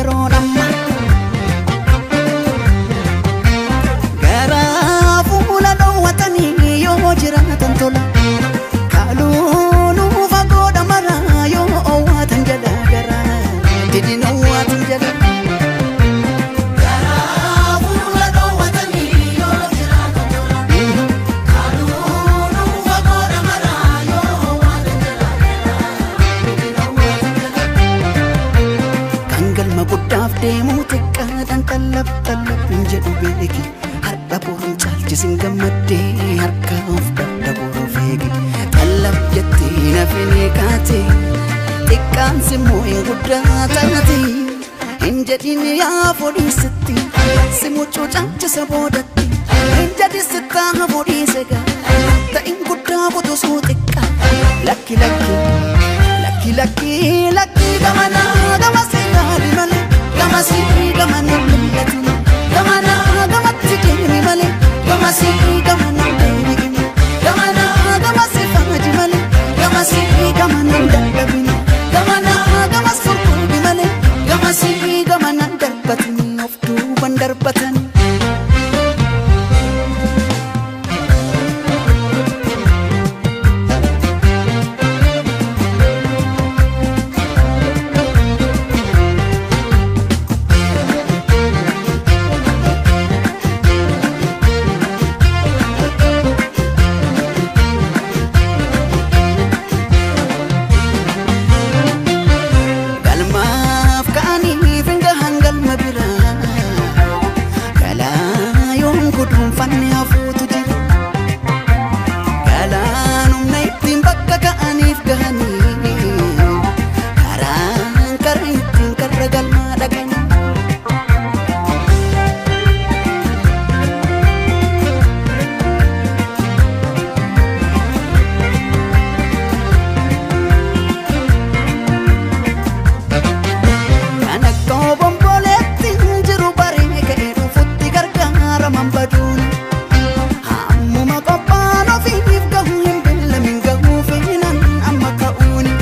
yeroon amma. Garaa fuula dhoowwatanii yoo jiraatan tola. Kaaluun fagoodha maraa yoo owwaatan jala garaa didin owwaatan jala. Garaa fuula dhoowwatanii yoo jiraatan tola. Kaaluun fagoodha maraa yoo owwaatan jala garaa didin owwaatan jala. Kan galma guddaaf deemu xiqqaadhaan xallab xallab hin jedhu beeki. Har'a boruun caalchisin gammaddee harka of dhabda boruuf eegi. Xallab jettee nafini kaate xiqqaan simmoo hin guddaa taate. Hin jedhin yaa fodhiisitti si mucuu caalchisa boodatti. Hin jedhin haa fodhiise gaa ta'in guddaa qutusuu xiqqaa. Lakki lakki lakki lakki lakki gamanaa gama seeraali malee gama sii gamanaa mul'atu gamanaa gamatti deemi malee gama sii gamanaa deebi'ini gamanaa gama si faaji malee gama sii gamanaa dadhabini gamanaa gama surkuubi malee gama sii gamanaa darbatini of duuban darbatani. Galmaaf ka'aniif hin gahan galma biraa galaa yoon guduunfanne hafuutu jira galaan humna ittiin bakka ka'aniif gahanii karaan karra ittiin karra galmaa dhaqanii. Kan akka obomboleetti hin jiru baree ka'ee dhufutti gargaaraman baduuni. Hammuma qophaan ofiif gahu hin beellamin gahuu feenan amma ka'uuni.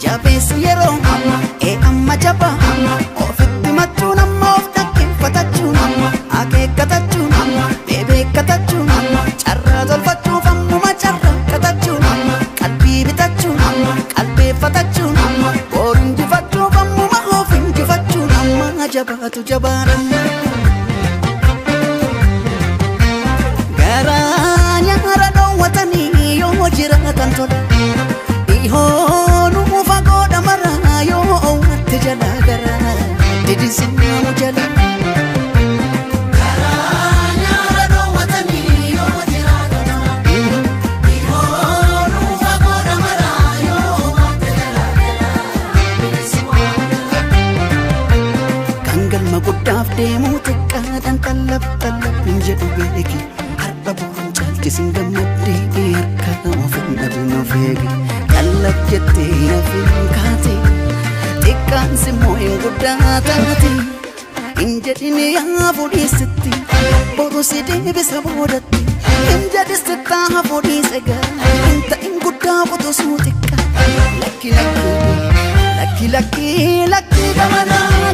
Jabeessi yeroo amma ee amma jaba amma ofitti machuun amma of dhaggeeffatachuun amma akeekkatachuun amma bebeekkatachuun amma carraa tolfachuuf ammuma carraaqqatachuun amma qalbii bitachuun amma qalbeeffatachuun amma boru injifachuuf ammuma of injifachuun amma jabaatu jabaadha. Garaa nyaara dhoowwatanii yoo jiraatan tola. Dhihoonuu fagoodha maraa yoo owwatte jala garaa didinsinaamu jala. Garaa nyaara dhoowwatanii yoo jiraatan tola. Dhihoonuu fagoodha maraa yoo owwaatan jala garaa didin jala. Kan galma guddaaf deemu xiqqaadhaan xallab xallab hin jedhu beeki. Har'a boruun caalchisin gammaddee harka of hin dhabin of eegi. Xallab jettee nafin kaate xiqqaan simmoo hin guddaa taate. Hin jedhin yaa fudhiisitti boru si deebisa boodatti. Hin jedhisitti haa fudhiise gaa hin ta'in guddaa qutusuu xiqqaa. Lakki lakki lakki lakki lakki gamanaa